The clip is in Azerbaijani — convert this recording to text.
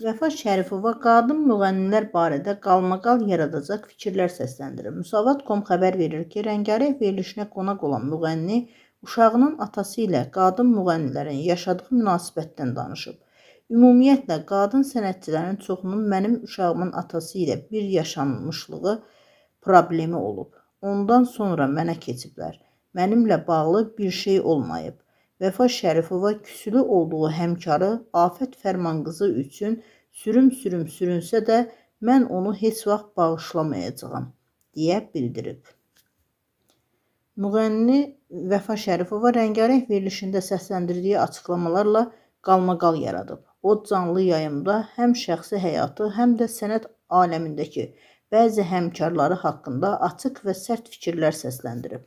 Vəfa Şərifova qadın müğənnilər barədə qalmaqal yaradacaq fikirlər səsləndirib. Musavat.com xəbər verir ki, Rəngarəng verilişinə qonaq olan müğənni uşağının atası ilə qadın müğənnilərin yaşadığı münasibətdən danışıb. Ümumiyyətlə, qadın sənətçilərin çoxunun mənim uşağımın atası ilə bir yaşanmışlığı problemi olub. Ondan sonra mənə keçiblər. Mənimlə bağlı bir şey olmayıb. Vəfa Şərifova küsülü olduğu həmkarı Afət Fərmanqızı üçün sürüm-sürüm sürünsə də mən onu heç vaxt bağışlamayacağam deyə bildirib. Müğənni Vəfa Şərifova Rəngarəng verilişində səsləndirdiyi açıqlamalarla qalmaqal yaradıb. O canlı yayımda həm şəxsi həyatı, həm də sənət aləmindəki bəzi həmkarları haqqında açıq və sərt fikirlər səsləndirib.